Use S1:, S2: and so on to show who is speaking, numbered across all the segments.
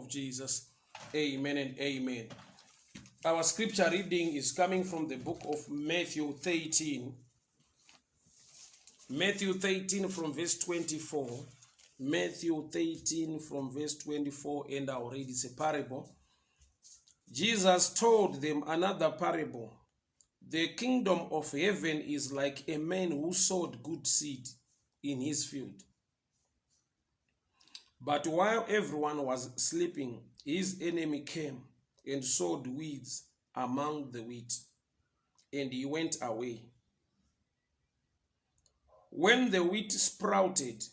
S1: of Jesus. Amen and amen. Our scripture reading is coming from the book of Matthew 13. Matthew 13 from verse 24. Matthew 13 from verse 24, and I'll read it's a parable. Jesus told them another parable. The kingdom of heaven is like a man who sowed good seed in his field. But while everyone was sleeping, his enemy came and sowed weeds among the wheat, and he went away. When the wheat sprouted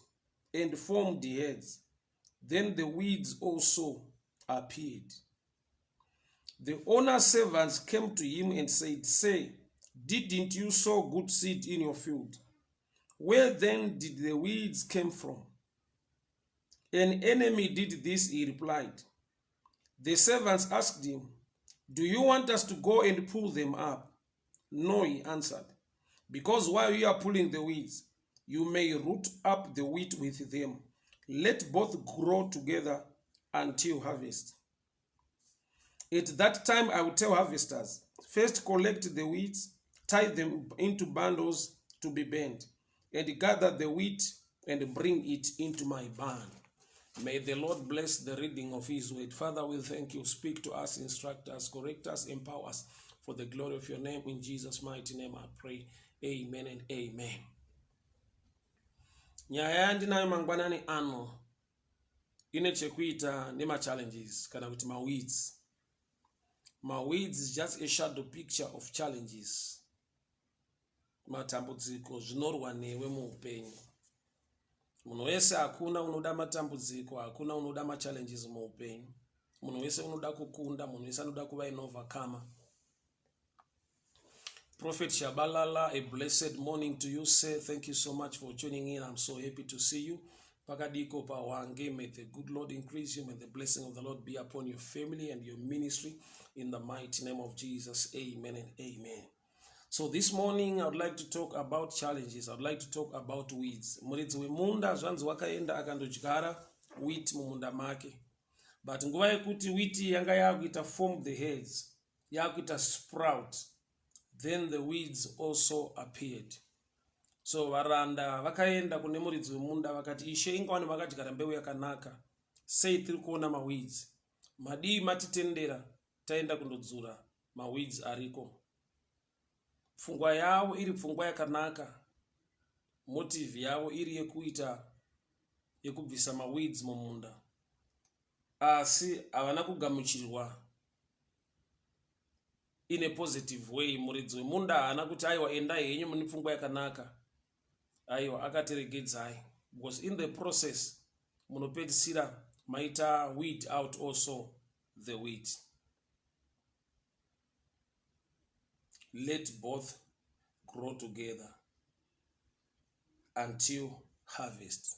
S1: and formed heads, then the weeds also appeared. The owner's servants came to him and said, "Say, didn't you sow good seed in your field? Where then did the weeds come from?" "An enemy did this," he replied. The servants asked him, "Do you want us to go and pull them up?" "No," he answered, "because while you are pulling the weeds, you may root up the wheat with them. Let both grow together until harvest. At that time, I will tell harvesters, 'First collect the weeds, tie them into bundles to be burned, and gather the wheat and bring it into my barn.'" May the Lord bless the reading of His word. Father, we thank you. Speak to us, instruct us, correct us, empower us for the glory of your name. In Jesus' mighty name I pray. Amen and amen. Nyaya yandinayo mangwanani ano ine chekuita nemachallenges kana kuti maweeds. Maweeds is just a shadow picture of challenges, matambudziko zvinorwa newe muupenyu. Munhu wese, hakuna unoda matambudziko, hakuna unoda machallenges muupenyu. Munhu wese unoda kukunda, munhu wese anoda kuva an overcomer. Prophet Shabalala, a blessed morning to you, sir. Thank you so much for tuning in. I'm so happy to see you. Pakadiko Pawange, may the good Lord increase you. May the blessing of the Lord be upon your family and your ministry in the mighty name of Jesus. Amen and amen. So this morning I would like to talk about challenges. I would like to talk about weeds. Muridzi wemunda zvanzi wakaenda akandodyara wheat mumunda make. But nguva yekuti wheat yanga yakuita form the heads, yakuita sprout, then the weeds also appeared. So varanda vakaenda kune muridzi wemunda vakati, "Ishe, ingawani makadyara mbeu yakanaka, sei tiri kuona maweeds? Madii matitendera taenda kundodzura maweeds ariko?" Pfungwa yavo iri pfungwa yakanaka, motive yavo iri yekuita yekubvisa maweeds mumunda, asi havana kugamuchirwa in a positive way. Muridzi wemunda haana kuti, "Aiwa, endai henyu, mune pfungwa yakanaka." Aiwa, akatiregedzai, because in the process munopedzisira maita weed out also the wheat. Let both grow together until harvest.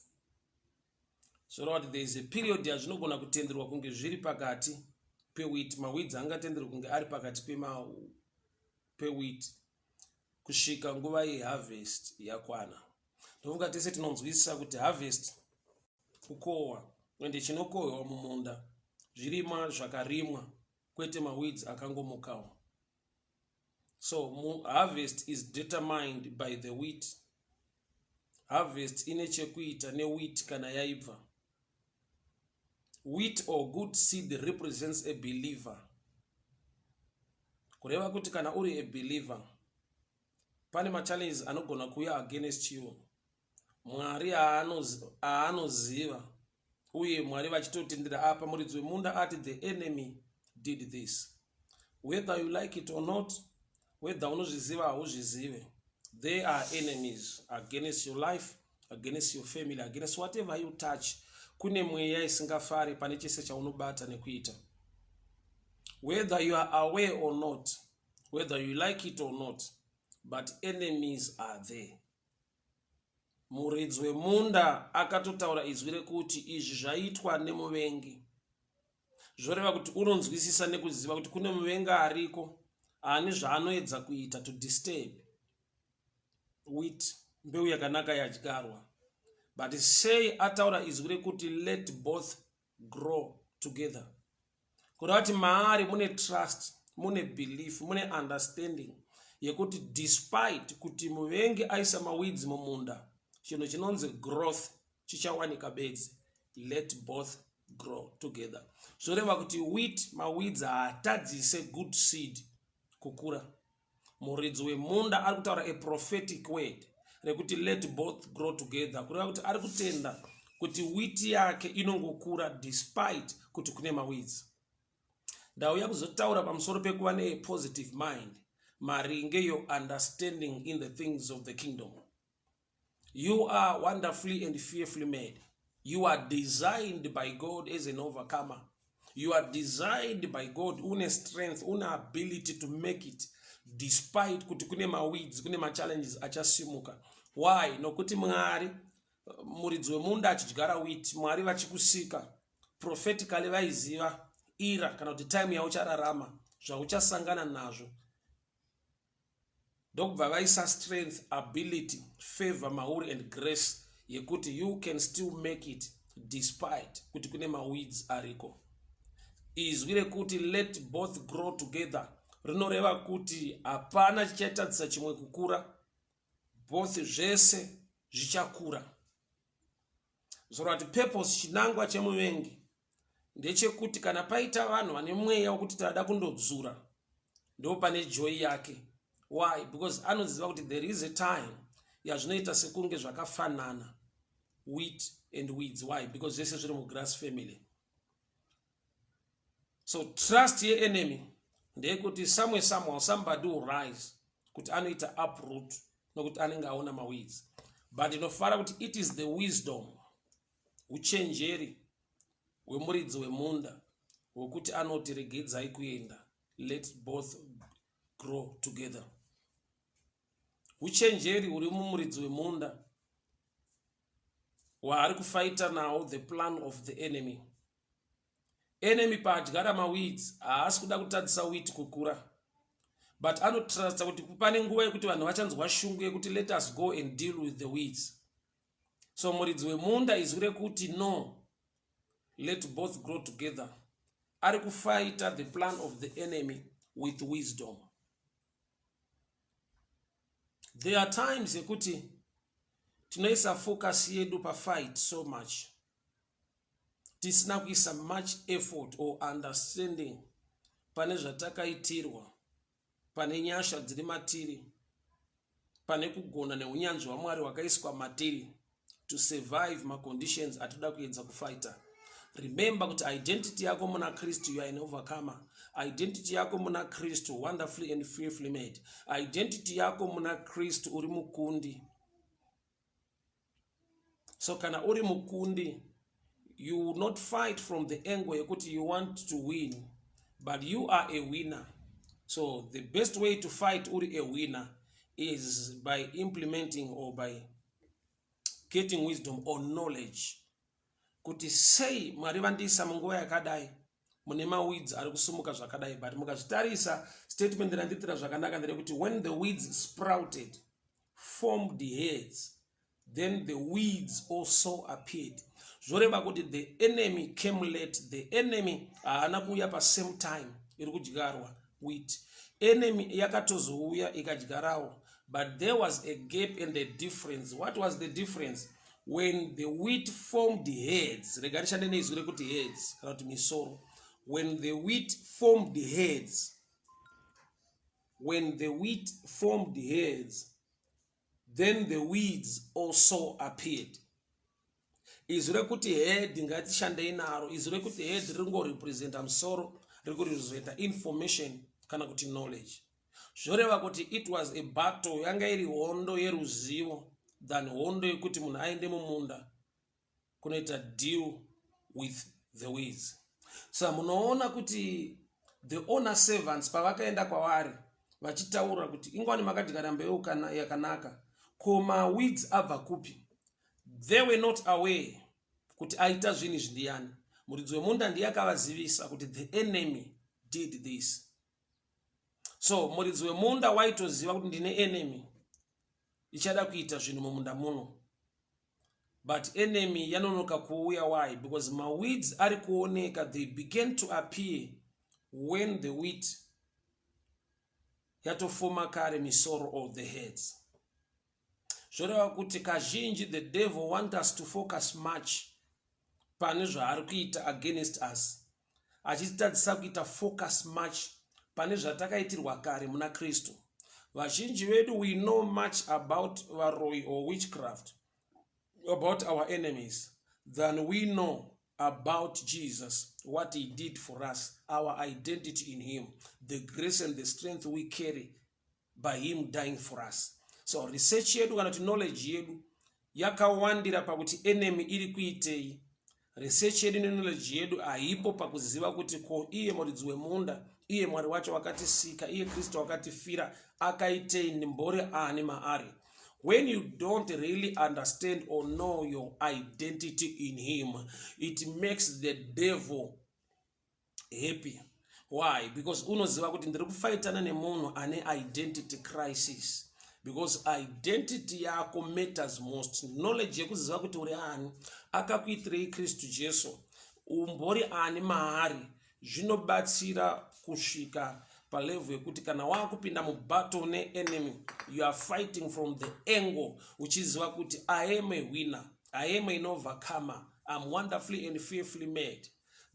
S1: Zvoreva kuti there is a period yazvinogona kutenderwa kunge zviri pakati pewheat. Maweeds angatenderwa kunge ari pakati pewheat kusvika nguva yeharvest yakwana. Ndofunga tese tinonzwisisa kuti harvest kukohwa, ende chinokohwewa mumunda zvirimwa zvakarimwa, kwete maweeds akangomukawo. So harvest is determined by the wheat. Harvest ine chekuita newheat kana yaibva. Wheat or good seed represents a believer. Kureva kuti kana uri a believer, pane machallenges anogona kuuya against you. Mwari aanoziva uye Mwari vachitotendera. Apa muridzi wemunda ati, "The enemy did this." Whether you like it or not, whether unozviziva, hauzvizive, there are enemies against your life, against your family, against whatever you touch. Kune mweya isingafari pane chese chaunobata nekuita. Whether you are aware or not, whether you like it or not, but enemies are there. Muridzi wemunda akatotaura izwi rekuti izvi zvaitwa nemuvengi. Zvoreva kuti unonzwisisa nekuziva kuti kune muvengi ariko ane zvaanoedza kuita to disturb wheat, mbeu yakanaka yadyarwa. But sei ataura izwi rekuti let both grow together. Kureva kuti maari mune trust, mune belief, mune understanding yekuti despite kuti muvengi aisa maweeds mumunda, chinhu chinonzi growth chichawanika bedzi. Let both grow together. Zvoreva kuti wheat, maweeds haatadzise good seed kukura. Muridzi wemunda ari kutaura a prophetic word rekuti let both grow together, kureva kuti ari kutenda kuti wheat yake inongokura despite kuti kune maweeds. Ndauya kuzotaura pamusoro pekuva nepositive mind maringe your understanding in the things of the kingdom. You are wonderfully and fearfully made. You are designed by God as an overcomer. You are designed by God une strength, une ability to make it despite kuti kune maweeds, kune machallenges achasimuka. Why? Nokuti Mwari, muridzi wemunda achidyara wheat, Mwari vachikusika prophetically vaiziva era kana kuti time yauchararama, zvauchasangana nazvo, ndokubva vaisa strength, ability, favor mauri and grace yekuti you can still make it despite kuti kune maweeds ariko. Izwi rekuti let both grow together rinoreva kuti hapana chichatadzisa chimwe kukura. Both, zvese zvichakura. Zoreva kuti purpose, chinangwa chemuvengi ndechekuti kana paita vanhu vane mweya wekuti tada kundodzura, ndo pane joy yake. Why? Because anoziva kuti there is a time yazvinoita sekunge zvakafanana, wheat and weeds. Why? Because zvese zviri mugrass family. So trust yeenemy ndeyekuti somewhere, somehow, somebody will rise kuti anoita uproot, nokuti anenge aona maweeds. But ndinofara kuti it is the wisdom, uchenjeri hwemuridzi wemunda hwekuti anoti regedzai kuenda, let both grow together. Uchenjeri huri mumuridzi wemunda waari kufighta nawo the plan of the enemy. Enemy paadyara maweeds, haasi kuda kutadzisa wheat kukura, but anotrusta kuti pane nguva yekuti vanhu vachanzwa shungu yekuti let us go and deal with the weeds. So muridzi wemunda, izwi rekuti no, let both grow together, ari kufighta the plan of the enemy with wisdom. There are times yekuti tinoisa focus yedu pafight so much, tisina kuisa much effort or understanding pane zvatakaitirwa, pane nyasha dziri matiri, pane kugona neunyanzvi hwaMwari hwakaiswa matiri to survive maconditions atinoda kuedza kufighta. Remember kuti identity yako muna Kristu, you are an overcomer. Identity yako muna Kristu, wonderfully and fearfully made. Identity yako muna Kristu, uri mukundi. So kana uri mukundi, you will not fight from the angle yekuti you want to win, but you are a winner. So the best way to fight uri a winner is by implementing or by getting wisdom or knowledge kuti sei Mwari vandiisa munguva yakadai mune maweeds ari kusumuka zvakadai. But mukazvitarisa, statement randiitira zvakanaka nderekuti when the weeds sprouted, formed heads, then the weeds also appeared. Zvoreva kuti the enemy came late. The enemy haana kuuya pasame time iri kudyarwa wheat. Enemy yakatozouya ikadyarawo, but there was a gap and a difference. What was the difference? When the wheat formed heads, rega rishande neizwi rekuti heads kana kuti misoro. When the wheat formed heads, when the wheat formed heads, then the weeds also appeared. Izwi rekuti head ngatishandei naro. Izwi rekuti head ringorepresenta musoro, riri kurepresenta information kana kuti knowledge. Zvoreva kuti it was a battle, yanga iri hondo yeruzivo than hondo yekuti munhu aende mumunda kunoita deal with the weeds. So munoona kuti the owner servants pavakaenda kwavari vachitaura kuti ingwani makadyara mbeu kana yakanaka, ko maweeds abva kupi? They were not aware kuti aita zvinhu izvi ndiani. Muridzi wemunda ndiye akavazivisa kuti the enemy did this. So muridzi wemunda waitoziva kuti ndine enemy ichada kuita zvinhu mumunda muno. But enemy yanonoka kuuya. Why? Because maweeds ari kuoneka, they began to appear when the wheat yatofoma kare misoro of the heads. Zvoreva kuti kazhinji the devil want us to focus much pane zvaari kuita against us, achititadzisa kuita focus much pane zvatakaitirwa kare muna Kristu. Vazhinji vedu, we know much about varoyi or witchcraft, about our enemies, than we know about Jesus, what he did for us, our identity in him, the grace and the strength we carry by him dying for us. So research yedu kana kuti knowledge yedu yakawandira pakuti enemy iri kuitei. Research yedu neknowledge yedu haipo pakuziva kuti ko iye muridzi wemunda, iye Mwari wacho wakatisika, iye Kristu wakatifira, akaitei, ndimbori ani maari. When you don't really understand or know your identity in him, it makes the devil happy. Why? Because unoziva kuti ndiri kufaitana nemunhu ane identity crisis, because identity yako matters most. Knowledge yekuziva kuti uri ani, akakuitirei Kristu Jesu, umbori ani maari, zvinobatsira kusvika palevel yekuti kana waakupinda mubattle neenemy, you are fighting from the angle uchiziva kuti I am a winner, I am an overcomer, I'm wonderfully and fearfully made,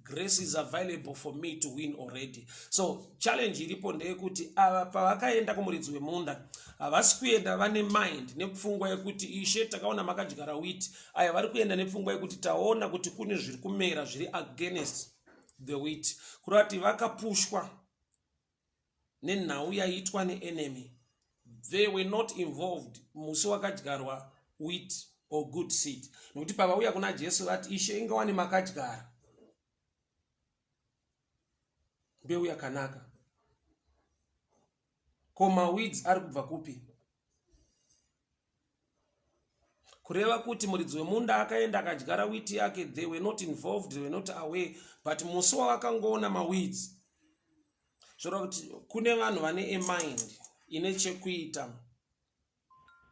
S1: grace is available for me to win already. So challenge iripo ndeyekuti ava pavakaenda kumuridzi wemunda, havasi kuenda vane mind nepfungwa yekuti, "Ishe, takaona makadyara wheat." Aya vari kuenda nepfungwa yekuti taona kuti kune zviri kumera zviri against the wheat, kureva kuti vakapushwa nenhau yaiitwa neenemy. They were not involved musi wakadyarwa wheat or good seed, nekuti pavauya kuna Jesu vati, "Ishe, ingawani makadyara mbeu yakanaka, ko maweeds ari kubva kupi?" Kureva kuti muridzi wemunda akaenda akadyara wheat yake, they were not involved, they were not aware, but musi wavakangoona maweeds, zvoreva kuti kune vanhu vane amind ine chekuita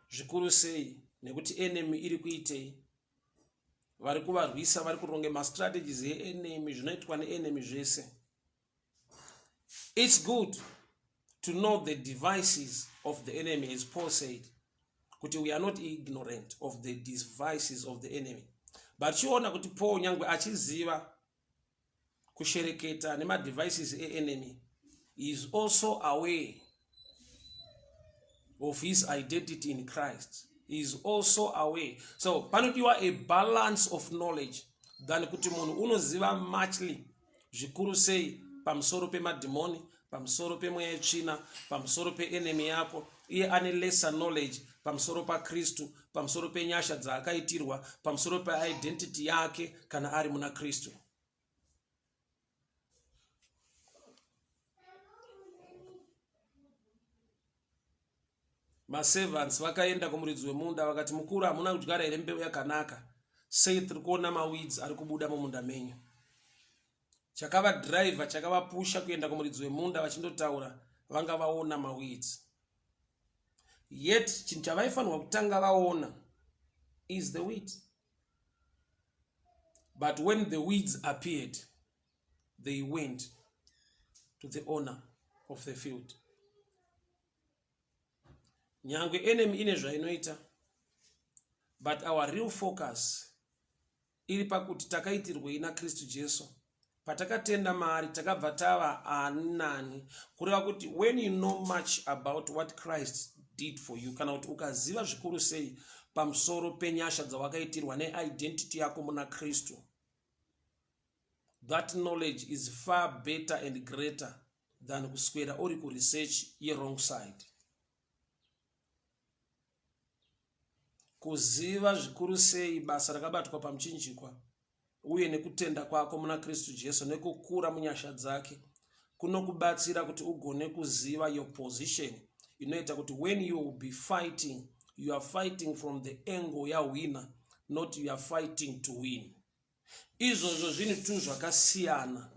S1: zvikuru sei nekuti enemy iri kuitei, vari kuvarwisa, vari kuronge mastrategies eenemy, zvinoitwa neenemy zvese. It's good to know the devices of the enemy, as Paul said kuti we are not ignorant of the devices of the enemy. But chiona kuti Paul, nyangwe achiziva kushereketa nemadevices eenemy, is also aware of his identity in Christ. He is also aware. So panodiwa a balance of knowledge than kuti munhu unoziva muchly zvikuru sei pamusoro pemadhimoni, pamusoro pemweya yetsvina, pamusoro peenemy yako, iye ane lesser knowledge pamusoro paKristu, pamusoro penyasha dzaakaitirwa, pamusoro peidentity yake kana ari muna Kristu. Maservants vakaenda kumuridzi wemunda vakati, "Mukuru, hamuna kudyara here mbeu yakanaka? Sei tiri kuona maweeds ari kubuda mumunda menyu?" Chakavadhiraivha, chakavapusha kuenda kumuridzi wemunda vachindotaura, vanga vaona maweeds. Yet chinhu chavaifanirwa kutanga vaona is the wheat. But when the weeds appeared, they went to the owner of the field. Nyangwe enemy ine zvainoita, but our real focus iri pakuti takaitirwei naKristu Jesu. Patakatenda maari, takabva tava ani nani. Kureva kuti when you know much about what Christ did for you, kana kuti ukaziva zvikuru sei pamusoro penyasha dzawakaitirwa neidentity yako muna Kristu, that knowledge is far better and greater than kuswera uri kuresearch yerong side. Kuziva zvikuru sei basa rakabatwa pamuchinjikwa uye nekutenda kwako muna Kristu Jesu nekukura munyasha dzake kunokubatsira kuti ugone kuziva your position, inoita kuti when you will be fighting, you are fighting from the angle yawinner, not you are fighting to win. Izvozvo zvinhu tu zvakasiyana.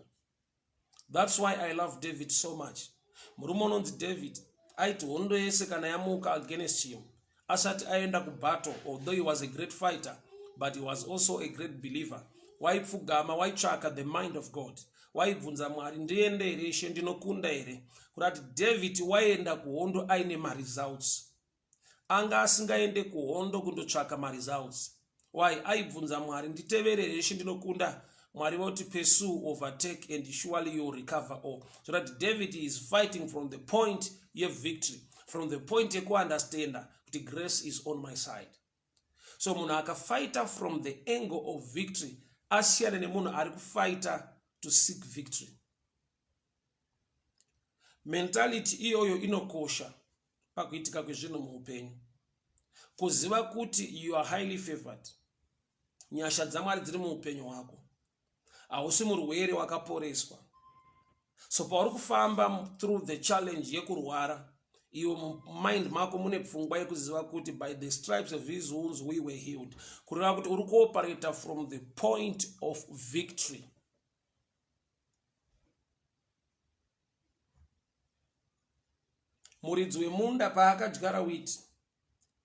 S1: That's why I love David so much. Murume unonzi David aiti hondo yese kana yamuka against him, asati aenda kubattle, although he was a great fighter, But he was also a great believer. Waipfugama, waitsvaka the mind of God. Waibvunza Mwari, ndiende here Ishe, ndinokunda here? Kurati David waienda kuhondo aine maresults. Anga asingaende kuhondo kundotsvaka maresults. Why? Aibvunza Mwari, nditeverere Ishe, ndinokunda. Mwari voti pursue, overtake and surely you recover all. So that David is fighting from the point yevictory, from the point yekuunderstanda kuti grace is on my side. So munhu akafighta from the angle of victory asiyane nemunhu ari kufighta to seek victory. Mentality iyoyo inokosha pakuitika kwezvinhu muupenyu, kuziva kuti you are highly favored, nyasha dzaMwari dziri muupenyu hwako, hausi murwere, wakaporeswa. So pauri kufamba through the challenge yekurwara, iwe mumind mako mune pfungwa yekuziva kuti by the stripes of his wounds we were healed, kureva kuti uri kuoperata from the point of victory. Muridzi wemunda paakadyara wheat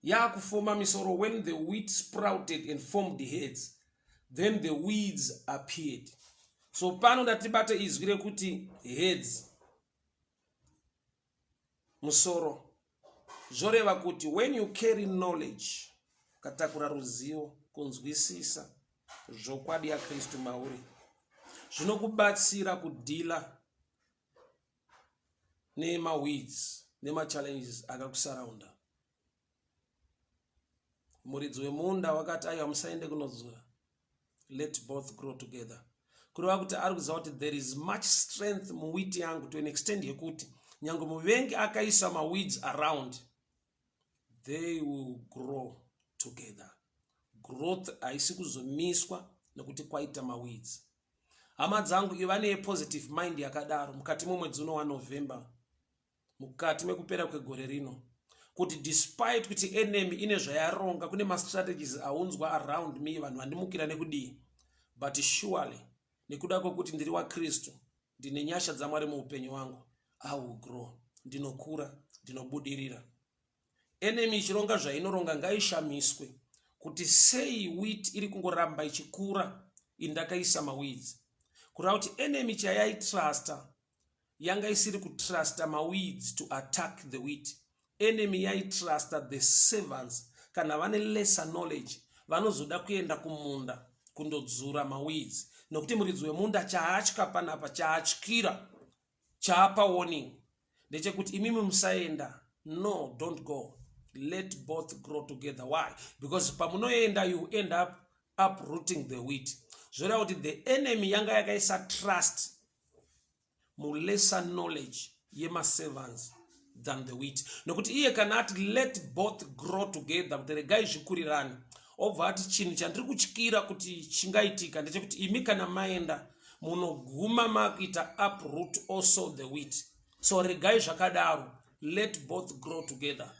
S1: yakufoma misoro, when the wheat sprouted and formed heads, then the weeds appeared. So pano ndatibate izwi rekuti heads, musoro, zvoreva kuti when you carry knowledge, ukatakura ruzivo, kunzwisisa zvokwadi yaKristu mauri, zvinokubatsira kudhila nemaweeds nemachallenges akakusaraunda. Muridzi wemunda wakati, aiwa, musaende kunodzura, let both grow together. Kureva kuti ari kuziva kuti there is much strength muwheat yangu to an extent yekuti nyange muvengi akaisa maweeds around, they will grow together. Growth haisi kuzomiswa nekuti kwaita maweeds. Hama dzangu, iva nepositive mind yakadaro mukati memwedzi uno waNovember, mukati mekupera kwegore rino, kuti despite kuti enemy ine zvayaronga, kune mastrategies aunzwa around me, vanhu vandimukira nekudii, but surely nekuda kwekuti ndiri waKristu, ndine nyasha dzaMwari muupenyu wangu, I will grow, ndinokura, ndinobudirira. Enemy ichironga zvainoronga, ngaishamiswe kuti sei wheat iri kungoramba ichikura, indakaisa maweeds. Kureva kuti enemy chayaitrasta yanga isiri kutrusta maweeds to attack the wheat. Enemy yaitrusta the servants, kana vane lesser knowledge vanozoda kuenda kumunda kundodzura maweeds, nokuti muridzi wemunda chaatya panapa, chaatyira, chaapa warning ndechekuti imimi musaenda. No, don't go, let both grow together. Why? Because pamunoenda you end up uprooting the wheat. Zvoreva kuti the enemy yanga yakaisa trust mulesser knowledge yemaservants than the wheat, nokuti iye kana ati let both grow together, kuti regai zvikurirane, obva ati chinhu chandiri kutyira kuti chingaitika ndechekuti imi kana maenda munoguma makuita uproot also the wheat, so regai zvakadaro, let both grow together.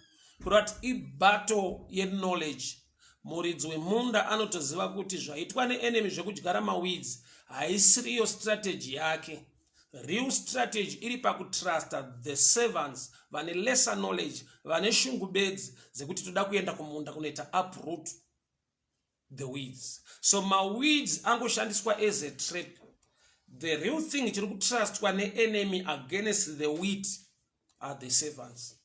S1: Kurati ibattle yeknowledge. Muridzi wemunda anotoziva kuti zvaitwa neenemy zvekudyara maweeds haisiriyo strategy yake. Real strategy iri pakutrusta the servants vane lesser knowledge, vane shungu bedzi dzekuti toda kuenda kumunda kunoita uproot the weeds. So maweeds angoshandiswa as a trap. The real thing chiri kutrustwa neenemy against the wheat are the servants.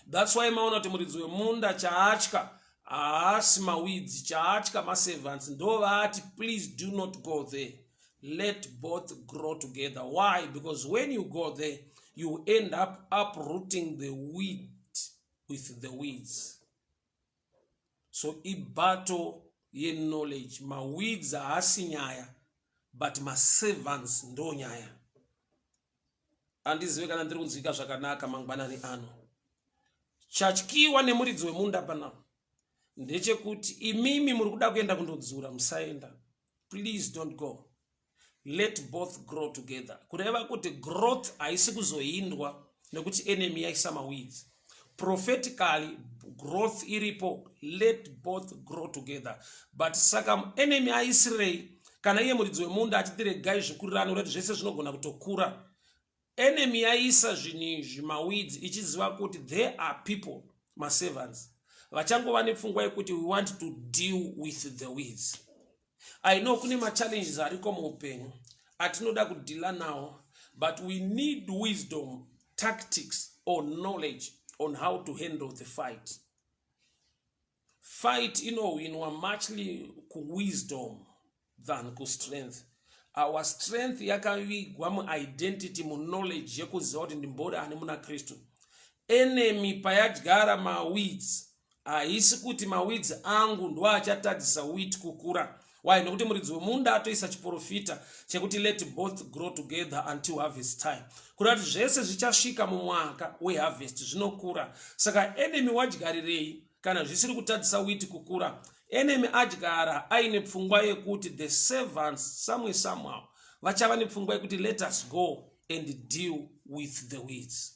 S1: That's why maona kuti muridzi wemunda chaatya haasi maweeds, chaatya maservants. Ndo vaati, please do not go there, let both grow together. Why? Because when you go there you end up uprooting the wheat with the weeds. So ibattle yeknowledge. Maweeds haasi nyaya, but maservants ndo nyaya. Handizive kana ndiri kunzwika zvakanaka mangwanani ano. Chatyiwa nemuridzi wemunda panapa ndechekuti imimi muri kuda kuenda kundodzura, musaenda, please don't go, let both grow together. Kureva kuti growth haisi kuzohindwa nekuti enemy yaisa maweeds. Prophetically, growth iripo, let both grow together. But saka enemy aisirei kana iye muridzi wemunda achiti regai zvikurirane, urati zvese zvinogona kutokura? Enemy yaisa zvinhu izvi, maweeds, ichiziva kuti there are people, maservants, Vachangova nepfungwa yekuti we want to deal with the weeds. I know kune machallenges ariko muupenyu atinoda kudhila nawo, but we need wisdom, tactics or knowledge on how to handle the fight. Fight inohwinwa muchly kuwisdom than kustrength. Our strength yakavigwa muidentity, muknowledge yekuziva kuti ndimbori ani muna Kristu. Enemy payadyara maweeds, haisi kuti maweeds angu ndo achatadzisa wheat kukura. Why? Nekuti muridzi wemunda atoisa chiprofita chekuti let both grow together until harvest time, kuda kuti zvese zvichasvika mumwaka weharvest zvinokura. Saka enemy wadyarirei kana zvisiri kutadzisa wheat kukura? Enemy adyara aine pfungwa yekuti the servants somewhere somehow vachava nepfungwa yekuti let us go and deal with the weeds.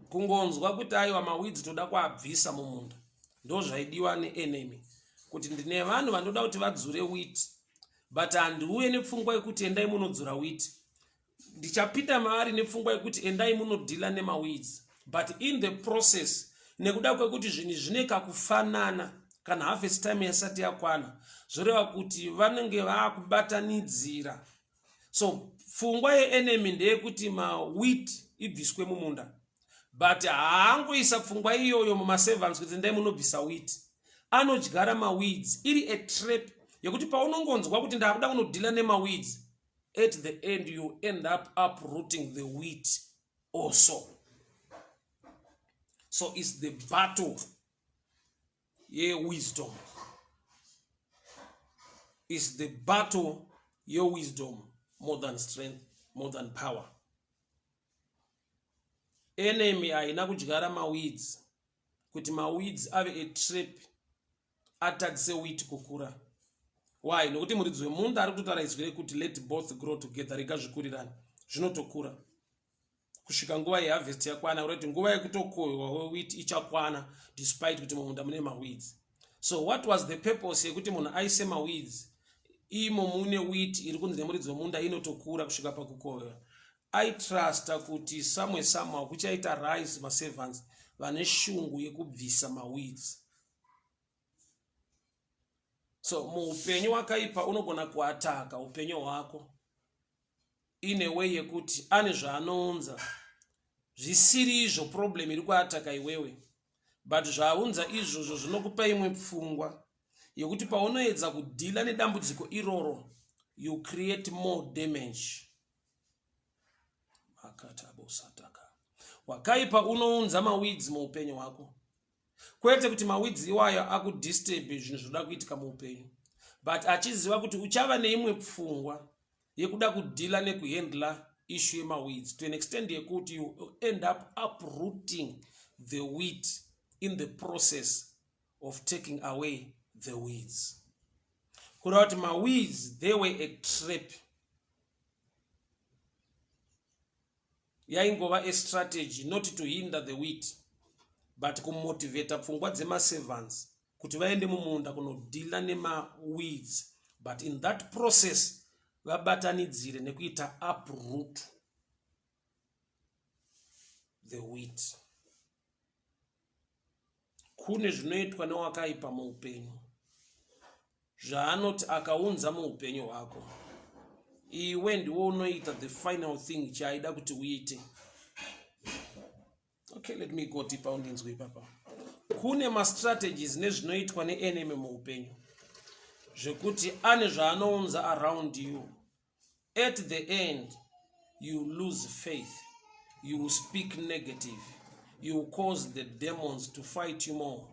S1: Kungonzwa kuti aiwa, maweeds toda kuabvisa mumunda, ndo zvaidiwa neenemy, kuti ndine vanhu vanoda kuti vadzure wheat, but handiuye nepfungwa yekuti endai munodzura wheat. Ndichapinda maari nepfungwa yekuti endai munodhila nemaweeds, but in the process, nekuda kwekuti zvinhu zvine kakufanana, kana harvest time yasati yakwana, zvoreva kuti vanenge vaakubatanidzira. So pfungwa yeenemy ndeyekuti mawheat ibviswe mumunda, but haangoisa pfungwa iyoyo mumaservants kuti endai munobvisa wheat. Anodyara maweeds iri a trap yekuti paunongonzwa kuti ndakuda kunodhila nemaweeds, at the end you end up uprooting the wheat also. So it's the battle yewisdom, is the battle your wisdom more than strength, more than power. Enemy haina kudyara maweeds kuti maweeds ave a trap atadzise wheat kukura. Why? Nokuti muridzi wemunda ari kutotaura izwi rekuti let both grow together, rega zvikurirana, zvinotokura kusvika nguva yeharvest yakwana, kurati nguva yekutokohwa wewheat ichakwana despite kuti mumunda mune maweeds. So what was the purpose yekuti munhu aise maweeds imo mune wheat iri kunzi nemuridzi wemunda inotokura kusvika pakukohwa? Aitrusta kuti somewhere somehow kuchaita rise maservants vane shungu yekubvisa maweeds. So muupenyu wakaipa unogona kuataka upenyu hwako in a way yekuti ane zvaanounza zvisiri izvo problem iri kuataka iwewe, but zvaaunza izvozvo zvinokupa imwe pfungwa yekuti paunoedza kudhila nedambudziko iroro, you create more damage. Akatabosataka wakaipa unounza maweeds muupenyu hwako, kwete kuti maweeds iwayo akudisturb zvinhu zvinoda kuitika muupenyu, but achiziva kuti uchava neimwe pfungwa yekuda kudhila nekuhandla issue yemaweeds to an extent yekuti you end up uprooting the wheat in the process of taking away the weeds. Kureva kuti maweeds, they were a trap, yaingova a strategy not to hinder the wheat but kumotivata pfungwa dzemaservants kuti vaende mumunda kunodhila nemaweeds, but in that process vabatanidzire nekuita uproot the wheat. Kune zvinoitwa newakaipa muupenyu zvaanoti akaunza muupenyu hwako, iwe ndiwo unoita the final thing chaaida kuti uite. Okay, let me go deeper, undinzwe ipapa. Kune mastrategies nezvinoitwa neenemy muupenyu zvekuti ane zvaanounza around you. At the end you lose faith, you will speak negative, you will cause the demons to fight you more.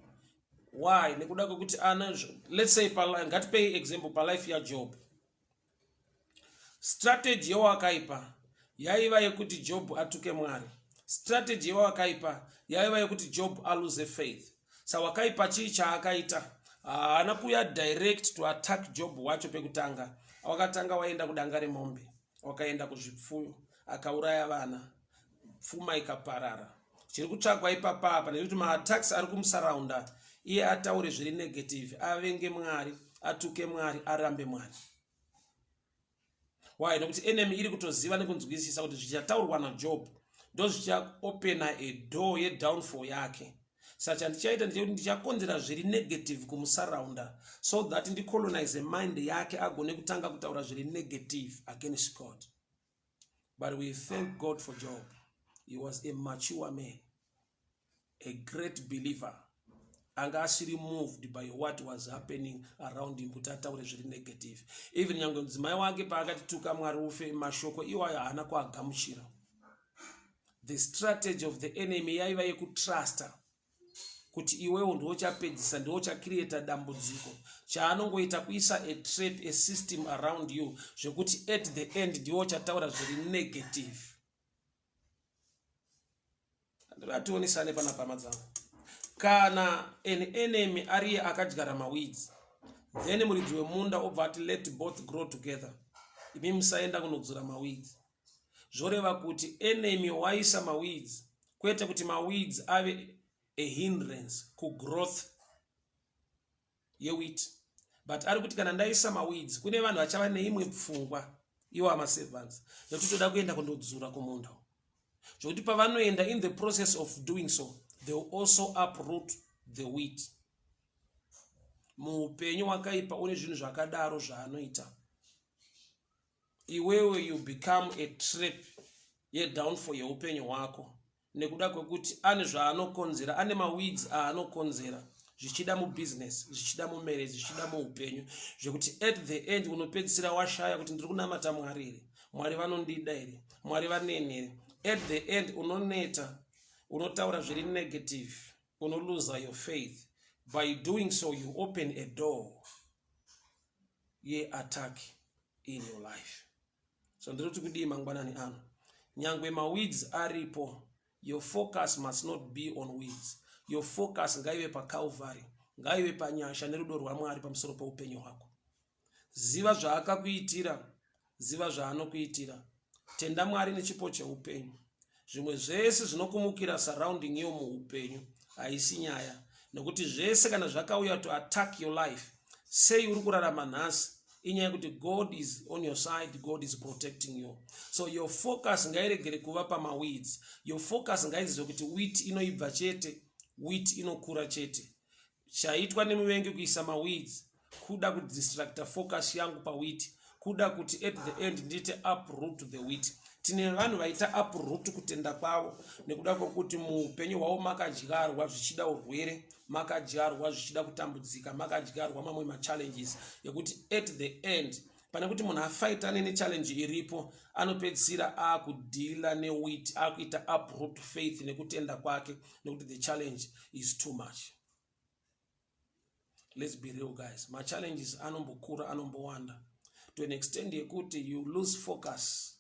S1: Why? Nekuda kwekuti ana, let's say, ngatipei example palife yaJob. Strategy yewakaipa yaiva yekuti Job atuke Mwari. Strategy yewakaipa yaiva yekuti Job alose faith. Sa wakaipa chii chaakaita? Haana kuya direct to attack Job wacho pekutanga. Wakatanga waenda kudanga remombe, wakaenda kuzvipfuyo, akauraya vana, pfuma ikaparara. Chiri kutsvagwa ipapapa nekuti maattacks ari kumusaraunda, iye ataure zviri negative, avenge Mwari, atuke Mwari, arambe Mwari. Why? Nekuti enemy iri kutoziva nekunzwisisa kuti zvichataurwa naJob Ndozvichaopena a door yedownfall yake. Saka chandichaita ndechekuti ndichakonzera zviri negative kumusaraunda so that ndicolonize mind yake agone kutanga kutaura zviri negative against God. But we thank God for Job. He was a mature man, a great believer. Anga asiri moved by what was happening around him kuti ataure zviri negative. Even nyange mudzimai wake paakati tuka Mwari ufe, mashoko iwayo haana kuagamuchira. The strategy of the enemy yaiva yekutrusta kuti iwewo ndiwo uchapedzisa, ndiwo uchacreata dambudziko. Chaanongoita kuisa a trap, a system around you, zvekuti at the end ndiwo uchataura zviri negative. Ndationesane panapa madzangu. Kana an enemy ariye akadyara maweeds, then muridzi wemunda obva ati let both grow together, imi musaenda kunodzura maweeds. Zvoreva kuti enemy waisa maweeds, kwete kuti maweeds ave a hindrance kugrowth yewheat, but ari kuti kana ndaisa maweeds kune vanhu vachava neimwe pfungwa, iwo amaservants, nekuti toda kuenda kundodzura kumunda, zvokuti pavanoenda, in the process of doing so they will also uproot the wheat. Muupenyu wakaipa une zvinhu zvakadaro zvaanoita. Iwewe you become a trap yedownfall yeupenyu hwako nekuda kwekuti ane zvaanokonzera, ane maweeds aanokonzera, zvichida mubusiness, zvichida mumarriage, zvichida muupenyu, zvekuti at the end unopedzisira washaya kuti ndiri kunamata Mwari here? Mwari vanondida here? Mwari vaneni here? At the end unoneta, unotaura zviri negative, unoluza your faith. By doing so you open a door yeattack in your life. So ndiri kuti kudii mangwanani ano? Nyangwe maweeds aripo, your focus must not be on weeds. Your focus ngaive paCalvary, ngaive panyasha nerudo rwaMwari pamusoro peupenyu hwako. Ziva zvaakakuitira, ziva zvaanokuitira. Tenda Mwari nechipo cheupenyu. Zvimwe zvese zvinokumukira surrounding yo muupenyu haisi nyaya, nekuti zvese kana zvakauya to attack your life, sei uri kurarama nhasi inyaya yekuti God is on your side, God is protecting you. So your focus ngairegere kuva pamaweeds. Your focus ngaizive kuti wheat inoibva chete, wheat inokura chete. Chaitwa nemuvengi kuisa maweeds kuda kudistracta focus yangu pawheat, kuda kuti at the end ndiite uproot the wheat. Tine vanhu vaita uproot kutenda kwavo nekuda kwekuti muupenyu hwavo makadyarwa zvichida urwere, makadyarwa zvichida kutambudzika, makadyarwa mamwe machallenges ekuti at the end, pane kuti munhu afaitane nechallenge iripo, anopedzisira akudeala newheat, akuita uproot faith nekutenda kwake nekuti the challenge is too much. Let's be real, guys. Machallenges anombokura, anombowanda to an extent yekuti you lose focus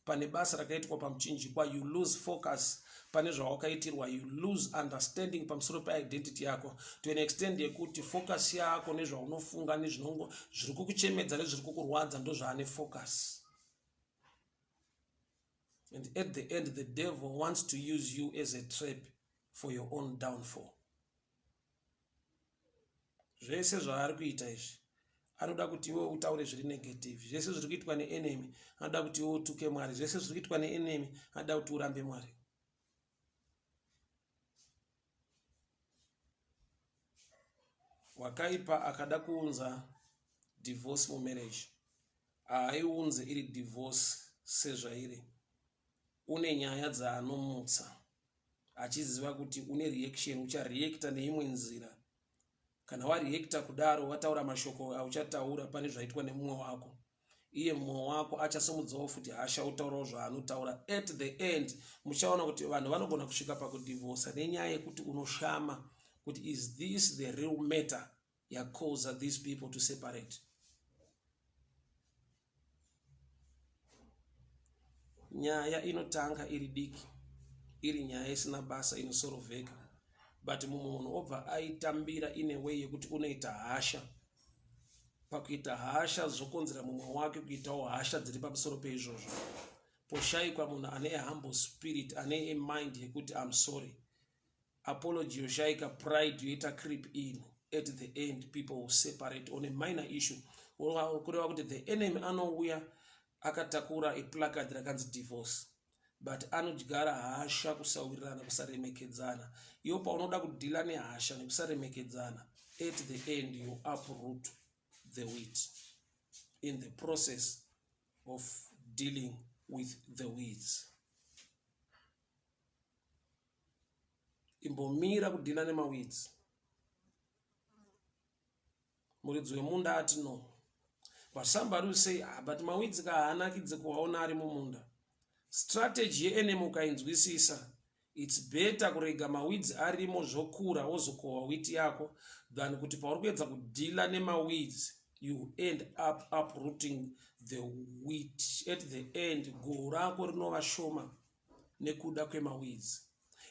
S1: pane basa rakaitwa pamuchinjikwa, you lose focus pane zvawakaitirwa, you lose understanding pamusoro peidentity yako, to an extent yekuti focus yako nezvaunofunga nezvinongo zviri kukuchemedza nezviri kukurwadza ndozvaane focus. And at the end the devil wants to use you as a trap for your own downfall. Zvese zvaari kuita izvi, anoda kuti iwe utaure zviri negative. Zvese zviri kuitwa neenemy, anoda kuti iwe utuke Mwari. Zvese zviri kuitwa neenemy, anoda kuti urambe Mwari. Wakaipa akada kuunza divorce mumarriage, haaiunze iri divorce sezvairi. Une nyaya dzaanomutsa achiziva kuti une reaction, uchareacta neimwe nzira. Kana wareacta kudaro, wataura mashoko auchataura pane zvaitwa nemumwe wako, iye mumwe wako achasomudzawo futi hasha, otaurawo zvaanotaura. At the end muchaona kuti vanhu vanogona kusvika pakudivhosa nenyaya yekuti unoshama kuti is this the real matter yacausa these people to separate? Nyaya inotanga iri diki, iri nyaya isina basa, inosorovheka, but mumwe munhu obva aitambira in a way yekuti unoita hasha. Pakuita hasha zvokonzera mumwe wake kuitawo hasha dziri pamusoro peizvozvo. Poshayikwa munhu ane a humble spirit, ane a mind yekuti I'm sorry. Apology yoshayika, pride yoita creep in. At the end people will separate on a minor issue. Kureva kuti the enemy anouya akatakura a placard rakanzi divorce. But anodyara hasha, kusawirirana, kusaremekedzana. Iwo paunoda kudhila nehasha nekusaremekedzana, at the end you uproot the wheat in the process of dealing with the weeds. Imbomira kudhila nemaweeds. Muridzi wemunda ati no. But somebody will say, ah, but maweeds ka haanakidze kuwaona ari mumunda. Strategy yeenemy ukainzwisisa, it's better kurega maweeds arimo zvokura wozokohwa wheat yako than kuti pauri kuedza kudhila nemaweeds you end up uprooting the wheat. At the end goho rako rinova shoma nekuda kwemaweeds.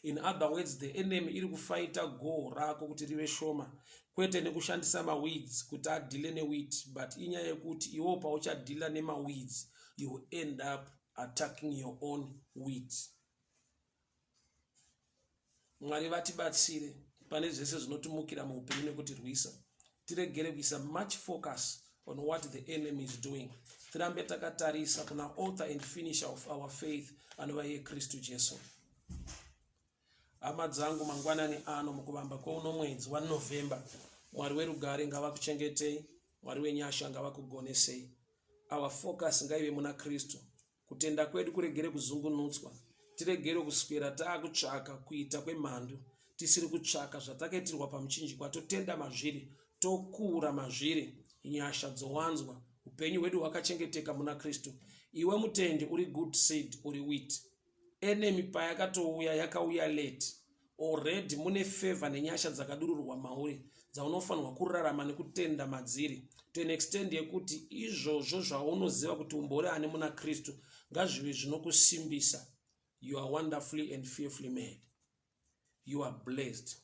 S1: In other words, the enemy iri kufaita goho rako kuti rive shoma, kwete nekushandisa maweeds kuti adhile newheat, but inyaya yekuti iwo pauchadhila nemaweeds you end up attacking your own wheat. Mwari vatibatsire pane zvese zvinotimukira muupenyu nekutirwisa. Tiregere kuisa much focus on what the enemy is doing. Tirambe takatarisa kuna author and finisher of our faith, anova iye Kristu Jesu. Hama dzangu, mangwanani ano mukuvamba kweuno mwedzi waNovember, Mwari werugare ngavakuchengetei, Mwari wenyasha ngavakugonesei. Our focus ngaive muna Kristu. Kutenda kwedu kuregere kuzungunutswa, tiregere kuswera taakutsvaka kuita kwemhandu tisiri kutsvaka zvatakaitirwa pamuchinjikwa. Totenda mazviri, tokura mazviri, nyasha dzowanzwa, upenyu hwedu hwakachengeteka muna Kristu. Iwe mutendi uri good seed, uri wheat. Enemy payakatouya yakauya late. Already mune favor nenyasha dzakadururwa mauri dzaunofanirwa kurarama nekutenda madziri to an extent yekuti izvozvo zvaunoziva kuti umbori ani muna Kristu ngazvive zvinokusimbisa. You are wonderfully and fearfully made. You are blessed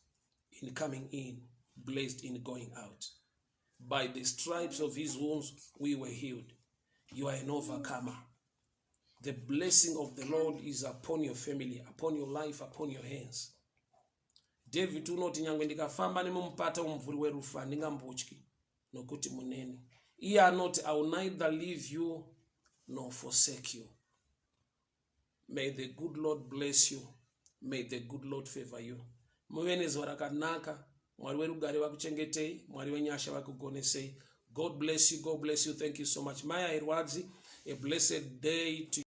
S1: in coming in, blessed in going out. By the stripes of his wounds we were healed. You are an overcomer. The blessing of the Lord is upon your family, upon your life, upon your hands. David unoti, nyangwe ndikafamba nemumupata womumvuri werufu, handingambotyi, nokuti muneni. Iye anoti, "I will neither leave you nor forsake you." May the good Lord bless you. May the good Lord favor you. Muve nezuva rakanaka. Mwari werugare vakuchengetei, Mwari wenyasha vakugonesei. God bless you. God bless you. Thank you so much. Maya Irwadzi, a blessed day to